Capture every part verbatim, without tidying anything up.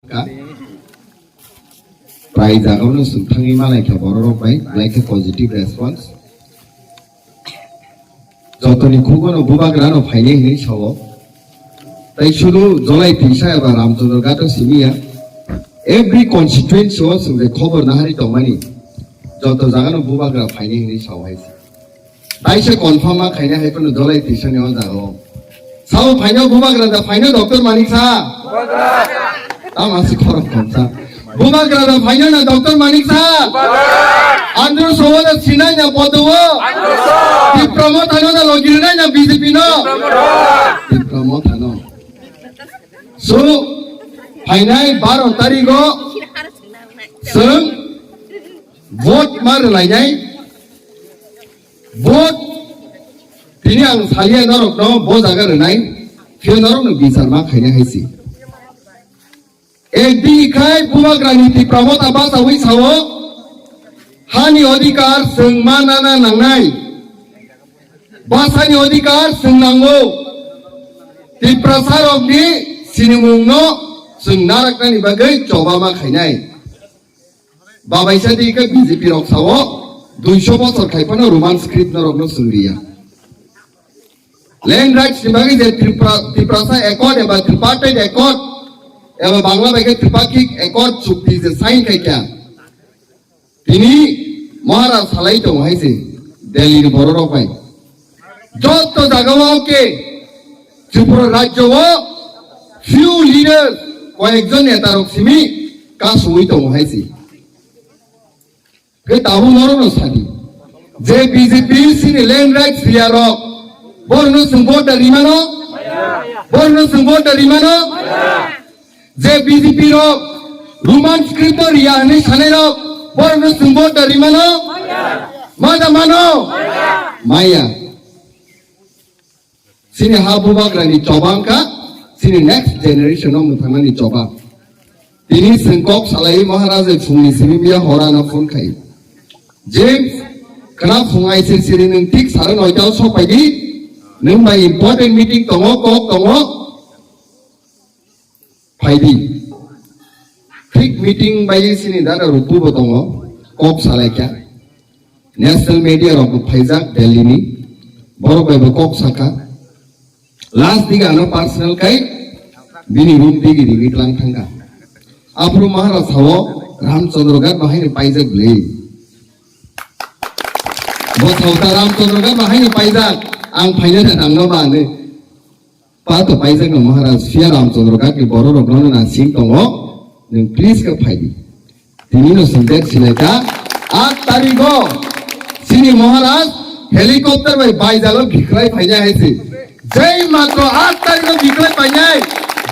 Ka? Prai jagao no swngthangwi malaikha bororok bai, malaikha positive response. Jotoni khugono bubagrano phainai hinwi sao. Tai sudu Jolai Tisa eba Ramchandra Ghato simiya. Every constituency o chwng je khobor nahari tongmani. Joto jagano bubagra phainai hinwi sao hai se. Taisa confirm ma khaina hai phano Jolai Tisani o jaga o. Sao phaino bubagra da phaino Doctor Manik sa. Tama si khorok kham sa. Bubagra da phaino na Doctor Manik sa. Andro sowo da sinai na podo o. Tipra Motha no da logiri nai na B J P no. Tipra Motha no. So phainai baro tarigo. Sung vote ma rwlainai. Vote tini ang salia norokno bo jaga rwnai, phiya norokno bichar ma khainai hai si. Ekdi khai bubagrani Tipra Motha bachawi sao, hani odhikar chwng ma nana nangnai. Bwsani odhikar chwng nango. Tiprasarokni sinimungno chwng naraknani bagwi choba ma khainai. Babaisa di khe B J P rok sao, duiso bochor khai phano Roman script norokno swng riya. Land rights ni bagwi je Tripura, Tiprasa Accord eba Tripartite Accord eba Bangla bai khe Tripakhik Accord chukti je sign khai kha. Tini Maharaj salai tongo hai se Delhi ni bororok bai. Jotto jagao ke Tripura rajyo o few leaders, koyekjon neta rok simi kasui tongo hai se. Ke tabu norok no sadi. Je B J P sini land rights riya rok. Borno sung vote da rimano? Borno sung vote da rimano? Je B J P rok Roman script o riya hinwi sanai rok, borok no chwng vote da rimano? Mada mano? Maya. Chini ha bubagrani choba wngkha, chini next generation o mwthangnani choba. Tini chwng kok salai Maharaj phungni simi miya hora no phone khai. James, khna phung I C C ni nwng thik sare noita o sok pai di, nwng bai important meeting tongo, kok tongo. Phaidi. Thik meeting bai sini dada rupu bo tongo, kok salaikha. National media rok bo phaijak Delhi ni. Borok bai bo kok saka. Last diga ano personal kai bini room digi digi tlang thangka. Aphuru Maharaj sao Ramchandra Ghat bahai ni paijak bwlwi. Bo sao ta Ramchandra Ghat bahai ni paijak. Ang phaina da nangno ba ani. Pato paijak no Maharaj, phiya Ramchandra Ghat ni borok rok no na sing tongo, nwng please khe phai di. Tini no sing dek silai ta, aat tarikh o chini Maharaj helicopter bai baijalo biklai phaina hai se. Jai matro aat tarikh o biklai phainai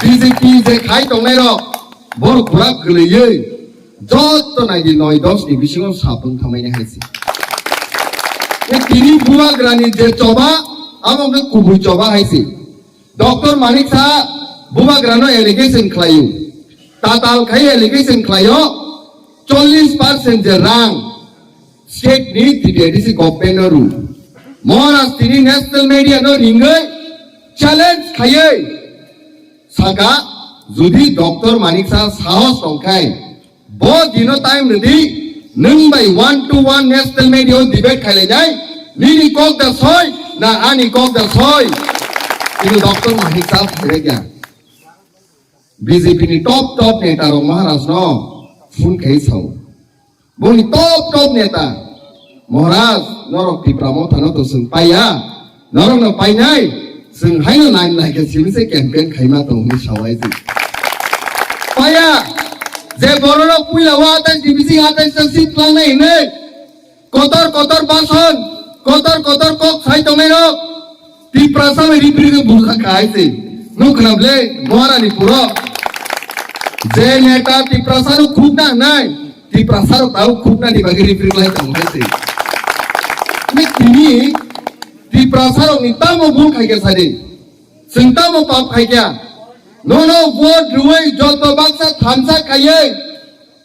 B J P je khai tongnai rok, borok pura kwlaiwi joto nai di noi dos ni bisingo sapung thamaina hai se. Tini bubagrani je choba, amo khe kubui choba hai se. Doctor Manik Saha bubagrano allegation khlaio, tatal khai allegation khlaio, chollish percent je rang state ni T T A D C government no rw. Maharaj tini national media no ringwi challenge khaiwi saka, jodi Doctor Manik Saha sahos tongkhai, bo dino time rwdi, nwng bai one to one national media o debate khailainai, nini kok da soi, na ani kok da soi. Kini Doctor Manik Saha phaibai kha. B J P ni top top neta rok Maharaj no phone khai sao. Boni top top neta, Maharaj, norok Tipra Motha no to chwng paiya, norok no painai, chwng haino nine lakh simi se campaign khaima tong hwnwi sawai di. Paiya, je bororok puila o atais ni bising atais ta seat tlangnai hinwi, kotor kotor bason, kotor kotor kok sai tongnai rok, Tiprasa bai ripri khe bukha khai se. Nuk khna ble, Maharani puro. Je neta Tiprasa no khuk na nai, Tiprasa rok tau khuk na ni bagwi ripri lai tong khai se. Ni tini Tiprasa rok ni tamo bul khai khe sadi. Chwng tamo pap khai kya. Nono vote rwui joto baksa thansa khaiwi.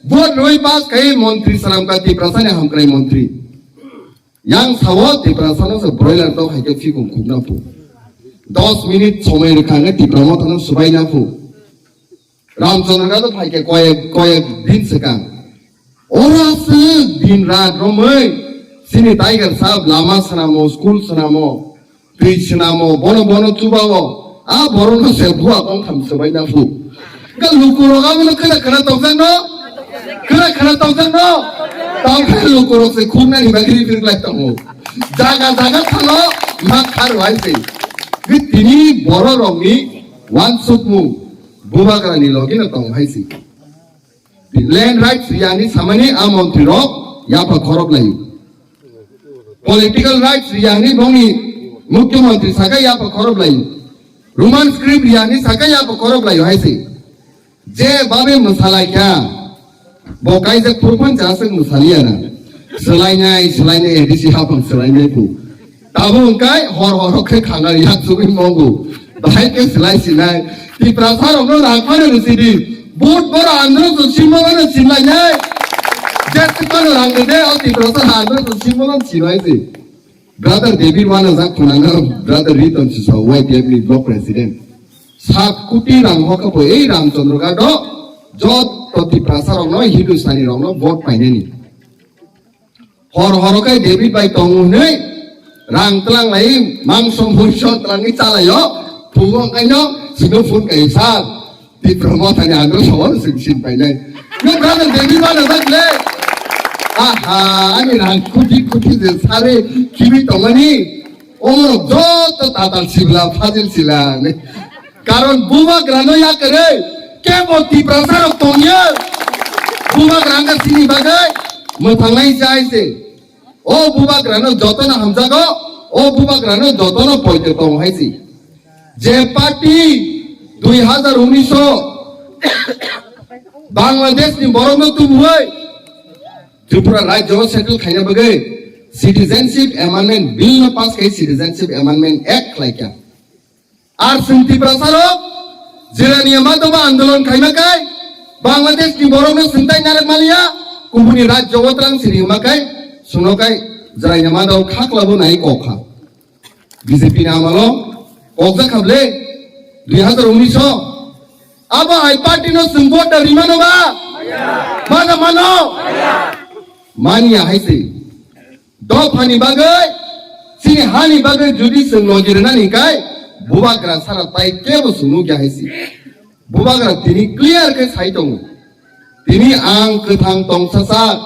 Vote rwui pass khaiwi montri salam ka Tiprasa ni hamkrai montri. Yang sao Tiprasa no se broiler tok hai khe phikung khukna phu. Dos minute somoi rwkha hwnkhe Tipra Motha no swbaina phu. Ramchandra Ghat phaikhe koyek, koyek din swkang. Ora se din rat romwi chini Tiger Sahab lama swnamo, school swnamo, twi swnamo, bono bono chubao. A borokno se bua tong tham swbai na phu. Ga lukurok abono khwna khwna tongjakno? Khwna khwna tongjakno? Tongkhe lukurok se khuknani bagwi riprik lai tongo. Jaga jaga thalo ma khar wai se. Bi tini bororokni wansukmung bubagrani logino tong hai se. Land rights riyani samani a montri rok yapha khorok layo. Political rights riyani bongni mukhyamantri saka yapha khorok layo. Roman script riyani saka yapha khorok layo hai se. Je babe mwsalai kha, bo kaijak phuru phan chaswk mwsaliya na. Swlainai, swlainai, A D C hapang swlainai phu. Tabo wngkai hor hor khe khanga yak chugwi mongo. Bahai khe swlai sinai. Tiprasa rokno rang phano rwsidi. Vote boro andro to simolo no sinlainai. Jet kano rang de o Tiprasa andro to simolo sinai se. Brother David Wanajak khwnano, Brother Riton Sisao, Y P F ni block president. Sat koti rang hokha bo ei Ramchandra Ghat o joto Tiprasa rokno, Hindustani rokno vote painani. Hor horo khe David bai tongo hwnwi rang tlang lai, mangso muiso tlangwi chalaio, phungo kaino sino phone kai sir. Tipra Mothani andro sawal sing sin painai. Yo brother David Wanajak le. Aha, ani rang kuti kuti je sare kibi tongani. Omorok joto tatal sibla, fajil sila ne. Karon bubagrano yakare kebo Tiprasa rok tongya. Bubagra wngkha sini bagwi mwthangnai jai se. O bubagrano jotono hamjago, o bubagrano jotono poito tong hai se. Je party dui hazar unis o Bangladesh ni borokno tubui Tripura rajyo settle khaina bagwi Citizenship Amendment Bill no pass khai Citizenship Amendment Act khlaikha. Ar chwng Tiprasa rok Jirania Madhoba andolon khaima kai Bangladesh ni borok no swngtai narwk maliya, kubuni rajyo o twlang siri hima kai, suno kai Jirania Madhoba khaklabo nai kokha. B J P ni amalo kokjak kha ble dui hazar unis o. Abo hai party no chwng vote da rimano ba? Mana mano? Manya hai se. Dophani bagwi, chini hani bagwi jodi chwng logi rwnani kai, bubagra sara tai kebo chwng nukya hai se. Bubagra tini clear khe sai tongo. Tini ang kwthang tongsasak,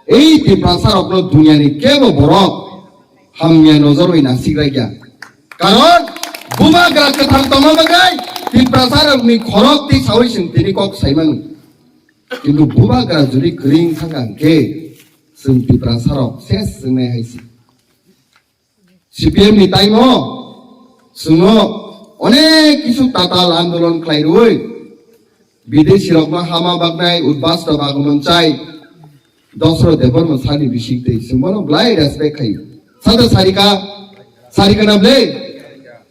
ei Tiprasa rokno duniani kebo borok hamya nojor bai nasik raikya. Karon bubagra kwthang tongma bagwi Tiprasa rokni khorok twi sawi chwng tini kok sai mano. Kintu bubagra jodi kwrwng thangkha hwnkhe chwng Tiprasa rok ses wngnai hai se. C P M ni time o chwngno onek kisu tatal andolon khlai rwui, bidesi rokno hama baknai, udbas rok agomon chai, Dosro Debbarma sani bising twi chwng bono belai respect khai. Sata sarika, sarika na ble?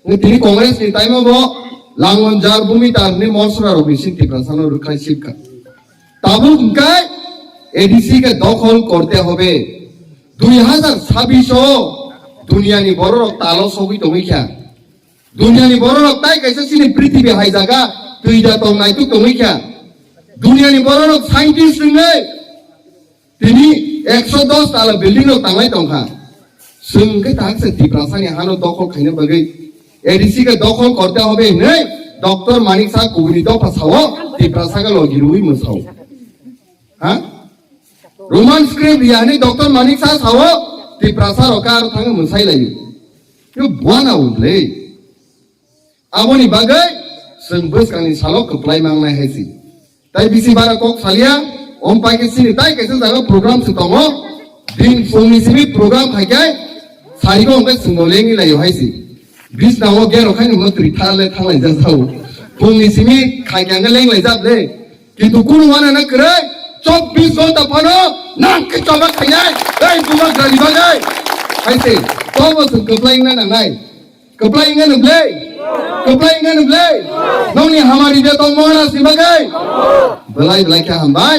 Ngi tini Congress ni time o bo Langon Jar Bhumi Tar ni morsora rok ni sing Tiprasa no rwkhlai sipkha. Tabuk hwnkhe A D C ke dokhol korte hobe. Dui hazar sabbish o duniani bororok talo sogwi tongwi kha. Duniani bororok tai kaisa chini prithibi hai jaga twi da tong naituk tongwi kha. Duniani bororok scientist wngwi tini ekso dos tala building rok tanglai tongkha. Chwng khe tak se Tiprasani hano dokhol khaina bagwi A D C ke dokhol korte hobe hinwi Doctor Manik Saha kubuni dopha sao, Tiprasa ke logi rwi mwsao. Ha? Roman script ya hinwi Doctor Manik Saha sao, Tiprasa rok aro thangwi mwsai laio. Yo buana uble. Aboni bagwi chwng bwskangni salo kwplai mangnai hai se. Tai bisi bara kok salia, om pai khe chini tai kaisa jaga program se tongo. Din phungni simi program khai khe, sarigo hwnkhe chwngno lengwi laio hai se. Bisna o gero khai nungno twi thale thanglai jak sao. Phungni simi khai khe hwnkhe lenglai jak le. Kintu kunu wana na kwrwi, chobbish ghonta phano nang khe choba khainai, ei bubagrani bagwi. Hai se, tobo chwng kwplai wngna nangnai. Kwplai wngya nw ble? Kwplai wngya nw ble? Nokni hamari de tong mohana si bagwi? Belai belai khe hambai.